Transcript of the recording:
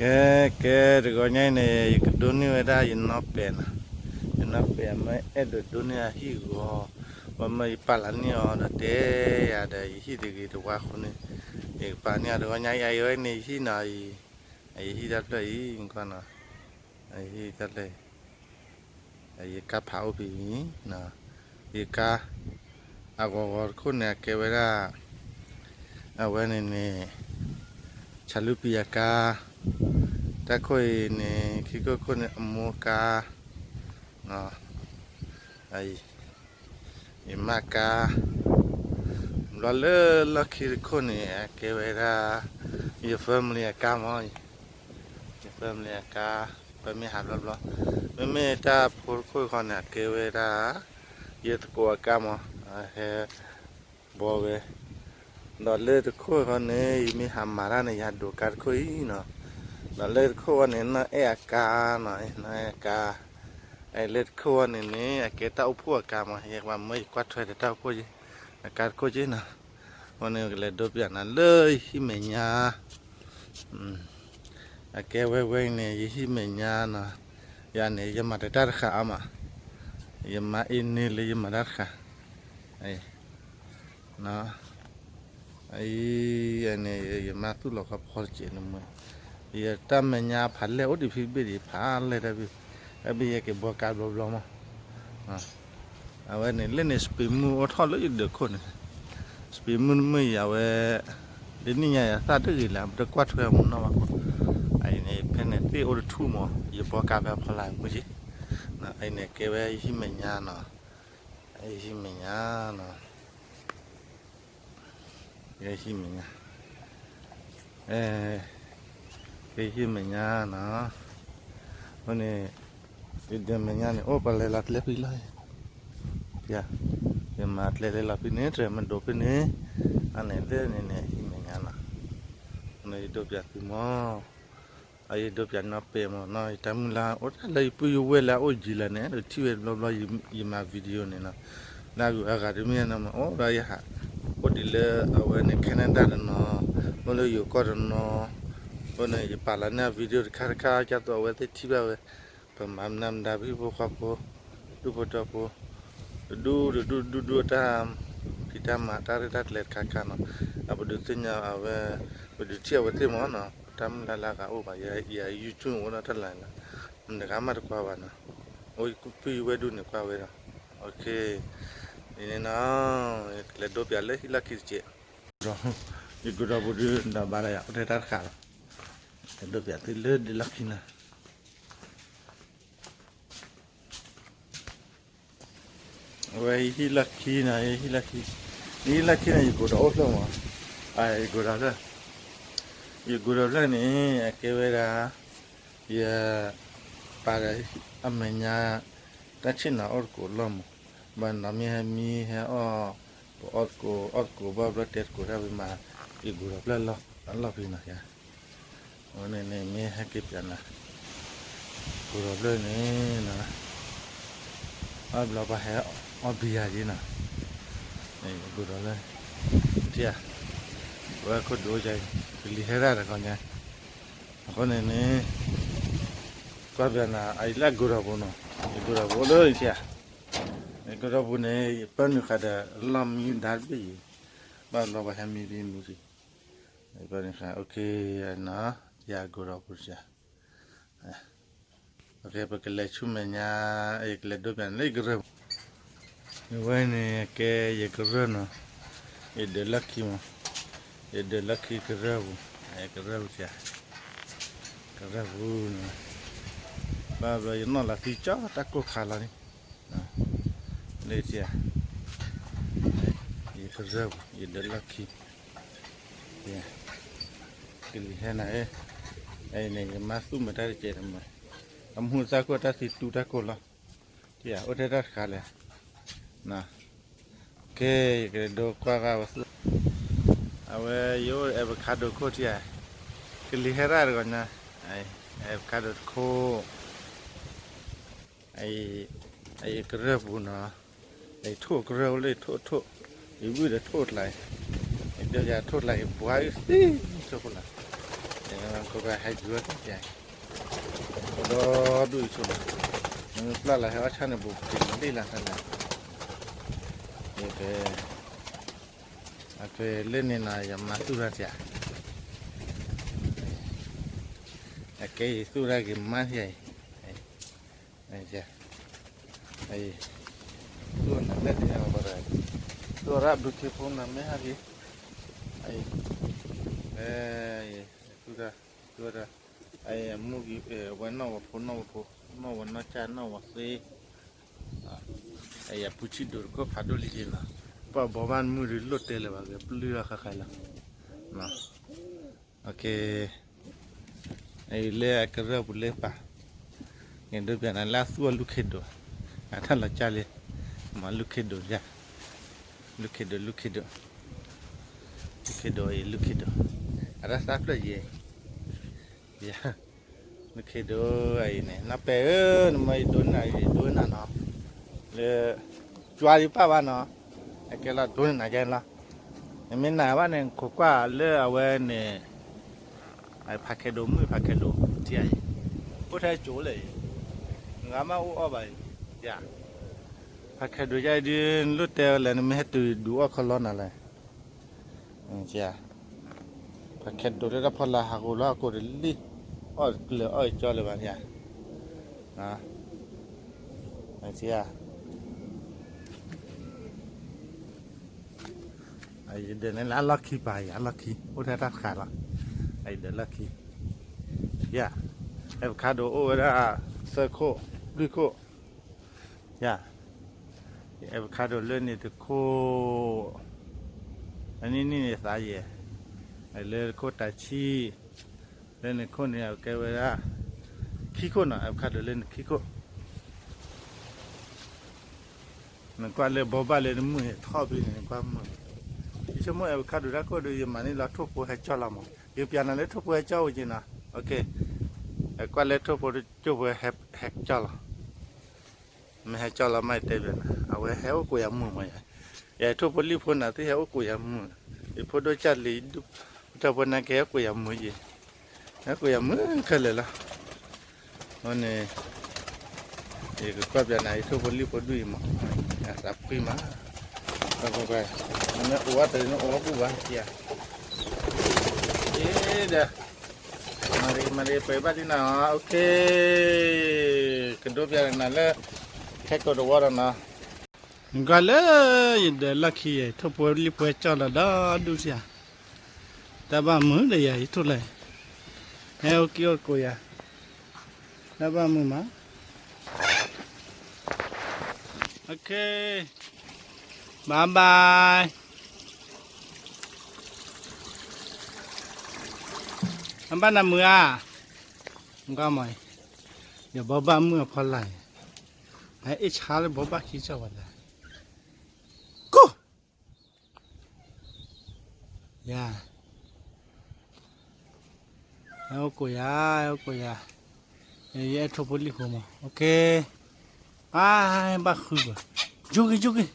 ကဲ, ကဲတဂီၤညါအံၤန့ၣ် ယကဒိးန့ၢ်ဝဲဒၣ်ယနီၢ်ပဲာ်နီၤ, ယနီၢ်ပဲာ်အမ့ၢ်အဲၣ်ဒိးဒိးန့ၢ်အဟံၣ်ဂီၤ, ပမ့ၢ်ယပာ်လီၤန့ၢ်အီၤဒီးတဲယၤဒီးယဟံၣ်တဂ့ၤတဝါအဃိန့ၣ်, ယကပာ်န့ၢ်အီၤတဂီၤညါအံၤ အဝဲန့ၣ်ယဟံၣ်နီၤ, ယဟံၣ်တၢ်ဖျၢၣ်အံၤ ကွၢ်နီၤ, ယဟံၣ်တၢ်ဖျၢၣ်အံၤ ယကါဖးအိၣ်ဖဲအံၤ, ယကါ အဂီၤဂီၤတခိၣ်န့ၣ် အကဲဝဲဒၣ် အဝဲန့ၣ်န့ၣ် ဆၣ်လူပံၤအကါ, တၢ်ခိၣ်အံၤန့ၣ် ခံခိၣ်ခိၣ်န့ၣ် အမိၢ်ကါ, ယမါကါ, ဘျီလၢလီၢ်ခံတခိၣ်န့ၣ် အကဲဝဲဒၣ် ယ family အကါမး, ယ family အကါ, ပမ့ၢ်ဟးဘျီဘျီ, မ့မ့ၢ်တၢ်ဖိတခိၣ်ဃီန့ၣ် အကဲဝဲဒၣ် ယသကိးအကါမး, အဟဲ ဘီဝဲ, ဒီးလၢတခိၣ်ဃီန့ၣ် ယမ့ၢ်ဟးမၤတၢ်န့ၣ် ယဟးဒိးကါတခိၣ်အံၤနီၤ, ဒီးလၢတခိၣ်ဃီန့ၣ် နီၢ်အဲၣ်အကါနီၤ, နီၢ်အဲၣ်အကါ, လၢတခိၣ်ဃီန့ၣ်န့ၣ် အကဲတၢ်အိၣ်ဖှိၣ်အကါမး, ယကဘၣ်မၢယကွၢ်ထွဲဒီးတၢ်အိၣ်ဖှိၣ်က့, အကါတခိၣ်က့နီၤ, အဃိန့ၣ် ကလဲၤဒိးပၠးနၤလၢယဟံၣ်မဲာ်ညါ အကဲဝဲဝဲအံၤန့ၣ် ယဟံၣ်မဲာ်ညါနီၤ, ယၤန့ၣ် ယမၤတၢ်တၢ်တဃာ်အါမး, ယမါအ့န့လၢယမၤတၢ်တဃာ်, အံၤန့ၣ် ယမါသူၣ်လီၤခီဖီတကဲးန့ၣ်မ့ၢ်, ယတၢ်မဲာ်ညါဖးလဲၢ်အိၣ်ဒံးဖံဘ့ၣ်ဒံးဖးလဲၢ်တၢ်ဘ့ၣ်, တၢ်ဘ့ၣ်ယဲက့ၤဘီကါဘျီဘျီမး အဝဲန့ၣ် လၢန့ၣ် စပံးမုၢ်အိၣ်ထီၣ်လၢယဒၢးခိၣ်န့ၣ်, စပံးမုၢ်တမုၢ်အံၤ အဝဲ တနံၣ်ညါအံၤအသၣ်တဂ့ၤလၢ ပတကွၢ်ထွဲမၤနီၣ်ဘၣ်ဃိ, အံၤန့ၣ် ဖဲန့ၣ်သ့ၣ်အိၣ်တထူၣ်မး ယဘီကါဖဲအဖီလာ်မုၢ်က့, အံၤန့ၣ်ကဲဝဲယဟံၣ်မဲာ်ညါနီၤ, ယဟံၣ်မဲာ်ညါနီၤ ယဟံၣ်မဲာ်ညါ, ယဟံၣ်မဲာ်ညါနီၤ, အဃိန့ၣ် ယဒၢးမဲာ်ညါန့ၣ် အိၣ်ပလဲၤလီၤကျဲဖဲလီၤ, ယမၤကျဲလဲၤလီၤဖဲန့ၣ် တြဲၤမဒိးဖဲန့ၣ်, အန့ၣ်လၢန့ၣ်န့ၣ် ဟံၣ်မဲာ်ညါနီၤ, ယဒိးပၠးသုမး အယဒိးပၠးနီၢ်ပဲာ်မးနီၤ, ယတၢ်မုၢ်လၢ်အိၣ်တၢ်လၢယပုၢ်ယဝဲၢ်လၢအအိၣ်ယံၤလၢန့ၣ် အဲၣ်ဒိးထံၣ်ဝဲဘျီဘျီ ယမၤ video န့ၣ်နီၤ, လၢအဂုၤအဂၤတမ့ၢ်နီၤမး အိၣ်ဒီးယဟး အိၣ်ဒံးလၢအဝဲန့ၣ် Canada တနီၤ, အိၣ်လၢယိၤကီၢ်တနီၤ, အဃိန့ၣ် ယပာ်လီၤန့ၢ်အ video တခါတခါ ဒ်သိးအဝဲသ့ၣ်ထံၣ်ဘၣ်ဝဲ ပမၤမနုၤမတၤ ပဟံၣ်ဖိဃီဖိ ဒူၣ်ဖိထၢဖိ တဒူၣ်တဒူၣ်ဒူၣ်ဒူၣ်အတၢ် ဖံးတၢ်မၤတၢ်ရဲၣ်တၢ်ကျဲၤတခါခါနီၤ, အပဒုးသ့ၣ်ညါအဝဲ ပဒုးထံၣ်အဝဲသ့ၣ်မးနီၤ, တၢ်မုၢ်လၢ်လၢအဂၤအိၣ်ဘၣ်, ယ YouTube အိၣ်ဒီးတၢ်လၢ်လၢ်, မတၤဂၤမးတကွၢ်ဘၣ်နီၤ, အိၣ်ဖုၣ်ယဝဲၢ်ဒူၣ်န့ၣ်ကွၢ်ဝဲဒီး, အံၤန့ၣ်နီၤ, ယကလဲၤဒိးပၠးလၢဟံၣ်လီၢ်ခံတစဲး, ယကိးဒီးပူၤဒုးဒီးဘၣ်ဒီးယၤ အိၣ်ထဲတၢ်တဃာ်လီၤ, လဲၤဒိးပၠးသုလၢဒုးလီၢ်ခံနီၤ အဝဲယဟံၣ်လီၢ်ခံနီၤ, ယဟံၣ်လီၢ်ခံ, ယဟံၣ်လီၢ်ခံန့ၣ် ယကိးဒီးအိၣ်ဖျၢၣ်မး, ယကိးဒီးဖျၢၣ်, ယကိးဒီးဖျၢၣ်န့ၣ် အကဲဝဲဒၣ် ယပာ်ဒီးအမဲာ်ညါ တၢ်ဆ့ၣ်နီၤအီၣ်တကိးလီၢ်မး, ဘၣ်နီၤမ့ၢ်ဟဲမံဟဲအီၣ်, ပအီၣ်တကိးအီၣ်တကိးဘၣ်ဘျီတဲတကိးတၢ်ဝံၤမး, ယကိးဒီးဖျၢၣ်လီၢ်အလီၢ်ဖဲနီၤ အဝဲန့ၣ်န့ၣ် မ့ၢ်ဟဲက့ၤပၠးနၤ, ကိးဒီးဖျၢၣ်န့ၣ်နီၤ, အီၣ်ဘျီပှၤဟဲအီၣ်ဘံယၤက့နီၤ, ကိးဒီးဖျၢၣ်, ထံၣ်ဧါ, ဝဲခိၣ်ဒိၣ်ကါ, ကလံၤဟဲဒၣ်တခီညါ, အဃိန့ၣ်န့ၣ် ကွၢ်ပၠးနၤ အအံၤလၢအကိးဒီးပူၤနီၤ, ယကိးဒီးပူၤလၢယထံၣ်ဧါ, ယကိးဒီးပူၤန့ၣ် ယပၢနုာ်ဃာ်ဒီးလီၢ်မံဒါတဘ့ၣ်အံၤ, ဘၣ်ဘျီပှၤဟဲမံဘံမူက့, ယပၢနုာ်ဃာ် ယကိးဒီးပူၤ ပကလဲၤဆူမဲာ်ညါ, ယကလဲၤဒိးပၠးနၤလၢယကရၢၢ်ပူၤ, အဝဲန့ၣ်ကဲယကရၢၢ်နီၤ, ယဒၢးလီၢ်ခံမး, ယဒၢးလီၢ်ခံကရၢၢ်ပူၤ, ယကရၢၢ်ပူၤ, ကရၢၢ်ပူၤန့ၣ်, ဘၣ်ဘျီယနီၣ်လီၤသံကၠီတၢ်ကိၢ်ခါလီၤန့ၣ် လၢယထံၣ်ဧါ, ယကရၢၢ်ပူၤ ယဒၢးလီၢ်ခံ, ကလံၤဟဲနၤဧၢ, အံၤန့ၣ် ယမါသူၣ်မၤတၢ်တကဲးတမး, အမူသၣ်ခိၣ်တၢ်သံတူၢ်တၢ်ကိၢ်လီၤ, ထံၣ်ဧါ အိၣ်ထဲတၢ်တခါလဲၣ်, ကဲ ယကလဲၤဒိးကွၢ်ဂၤဝဲသူၣ်, အဝဲယအိၣ် avocado ခိၣ်ထံၣ်ဧါ, ကလံၤဟဲရၣ်တဂီၤညါ, avocado တခိၣ် အံၤကရၢၢ်ပူၤနီၤ, အံၤထိၣ်ကရၢၢ်အိၣ်လၢထိၣ်ထိၣ်, ယဝံၣ်ဒီးထိၣ်ကျါ, ယဒိးယၤထိၣ်ကျါ ယဘှါအုၣ်သံထိၣ်ခိၣ်လီၤ, ယ ကဟဲယူၤဝဲတၢ်ပၠး, ဒီဒူၣ်အံၤဆိနီၤ, နမ့ၢ်ပျၢ်လီၤဟဲအီၣ်ဆၣ်န့ၣ် ဘူးက့ၤလံလၢ်လၢ်, ယက, အကလၢန့ၣ်နီၤ ယမၤသူၣ်တၢ်ပၠး, အကဲယသူၣ်တၢ်က့ၤမါယၤအံၤ, သူၣ်နၤလဲၣ်တညါဘၣ်ဒီး, သူၣ်ရၣ်ဘုခ့ဖိနၤမ့ၢ်ဟးက့ၤ, သူၣ်တၢ်, သူၣ်တၢ်, မူကံ, ဝဲနီၢ်ဝဲဖိနီၢ်ဝဲဖိ, နီၢ်ဝဲနီၢ်ကၢ်နီၢ်ဝဲသ့, ယပူၤဆံၣ်ဒိးတခိၣ်ဖးဒိၣ်လံက့ၤနီၤ, ပှၤဘီမါမုၢ်ဒုးလိၣ်တဲလၢၤဘၣ်ဂ့ၤ ပျုၢ်အဃၣ်ဃၣ်လီၤ, လၢအကရၢၢ်ပူၤလၢပၢ်, ဒိပၠးနၤလၢသူၣ်အလူၢ်ခ့ဒိၣ်, အတၢ်လီၤကၢ်လံ, မၤလူၢ်ခ့ဒိၣ်ယၤ, လူၢ်ခ့ဒိၣ် လူၢ်ခ့ဒိၣ်, လူၢ်ခ့ဒိၣ်အံၤ လူၢ်ခ့ဒိၣ်, အတၢ်သးဖျၢၣ်ယဲ, ယၤ, လူၢ်ခ့ဒိၣ်အံၤန့ၣ် နပဲာ်ဧၢ, နမ့ၢ်ယဒိနၤယဒိနၤနီၤ, လၢ, ကွၢ်ဒံးပၢ်ဘၣ်နီၤ, အကဲလီၤဒိနၤယဲလီၤ, နမ့ၢ်နာ်ဘၣ်န့ၣ် နခိးကွၢ်လၢအဝဲန့ၣ် ဖးခဲဒိးမုၣ်ဖးခဲဒိးထံအံၤ, အိၣ်ထဲကၠိလဲၣ်အံၤ, နဂၤမ့ၢ်အိၣ်အီၣ်ဘၣ်အံၤ, ယၤ, ဖးခဲဒိးယၤအံၤဒုး နလိၣ်တဲဝဲလဲၣ် နမ့ၢ်ဟဲတုၤဒုးအီၣ်ခီလီနၤလဲၣ်, ဖးခဲဒိးလၢတၢ်ဖီလာ်ဟးဂီၤလီၤအကိာ်တလံၣ်, အီၣ်ကျၢၤအီၣ်ကၠီလၢၤဘၣ်ယၤ, ယဒၢးန့ၣ်လၢအလီၢ်ခံပာ်ယၤအလီၢ်ခံ အိၣ်ထဲတၢ်တဃာ်လီၤ, အယဒၢးလီၢ်ခံ, ယၤ, avocado အိၣ်ဝဲဒၣ်, သၢခိၣ်လွံၢ်ခိၣ်, ယၤ, avocado လၢန့ၣ်တခိၣ်, အနံၣ်နံၣ်န့ၣ်သးယဲၢ်, လၢတခိၣ်တၢ်ဆံၣ်, လၢန့ၣ်ခိၣ်န့ၣ် အကဲဝဲဒၣ်, ခံခိၣ်နီၤ avocado လၢန့ၣ်ခံခိၣ် နကွၢ်လၢဘီဘၣ်လၢနမုၢ်န့ၣ် ထီၣ်ဖဲန့ၣ် နကွၢ်မုၢ်, ယဆိကမိၣ် avocado တၢ်ခိၣ်ဒီး ယမၤန့ၢ်လီၤထိၣ်ဖိဟဲကၠီၣ်လီၤမး ယပျးနၤလၢထိၣ်ဖိဟဲကၠီၣ်ဝဲက့ၤနီၤ, ကွၢ်လၢထိၣ်ဖိကၠိၣ်ဖိဟဲကၠီၣ်လီၤ, မ့ၢ်ဟဲကၠီၣ်လီၤမး ယတဲဘၣ်နၤ အဝဲဟဲအိၣ်ကိးယၤမုၢ်မး, ယထိၣ်ဖိလံၣ်ဖိနၤသ့ၣ်ဟဲအိၣ်ကိးယၤမုၢ်, ယဖိဒိၣ်ကၢ်လံၤ, ပထၢဖိနၤကဟဲအိၣ်ကိးယၤမုၢ်ယဲၢ်, ဟဲအိၣ်ကိးယၤမုၢ်ခဲလၢာ်လီၤ, အန့ၣ် ယကကွၢ်ပျးနၤ ယထိၣ်ဖိလံၣ်ဖိဒူၣ်အံၤမး, သးဖှံမး, နအိၣ်ဝဲတနအိၣ်ဝဲဘူၣ်ဘၣ်, ယဲဒီး, မၤရံမၤရံပှဲၤဘၣ်ဒ်နၤ, ကဒိးပျးနၤလၢ, ခဲကိးတဝီဒီးနီၤ, နကွၢ်လၢ, ယဒၢးလီၢ်ခံယဲၢ် ထိၣ်ဖိလံၣ်ဖိကၠီၣ်လီၤဒီးဒူၣ်ထံဧါ, တၢ်ဘၣ်မုာ်ဒီးယၤ ယထိၣ်လဲၣ်, ဟဲအိၣ်က့ၤအိၣ်ကိးယၤ, တၢ်ဘၣ်မုာ်မး, OK, bye bye, အဘၣ်နၤမုာ်ဧါ, ကွၢ်မး, ယဘီဘၣ်မုၢ်အဖီလာ်, ဟဲအ့ၣ်ဆါလၢဘီဘၣ်ခံကၠီၣ်ဝဲလဲၣ်, ကိၢ် ယၤ, ဟဲအိၣ်ကိးယၤ, ဟဲအိၣ်ကိးယၤ, ယအဲၣ်ထိၣ်ဖိလံၣ်ဖိမး, OK, အါ, ဘၣ်ဃုဘၣ်, ယိၤက့ၤ ယိၤက့ၤ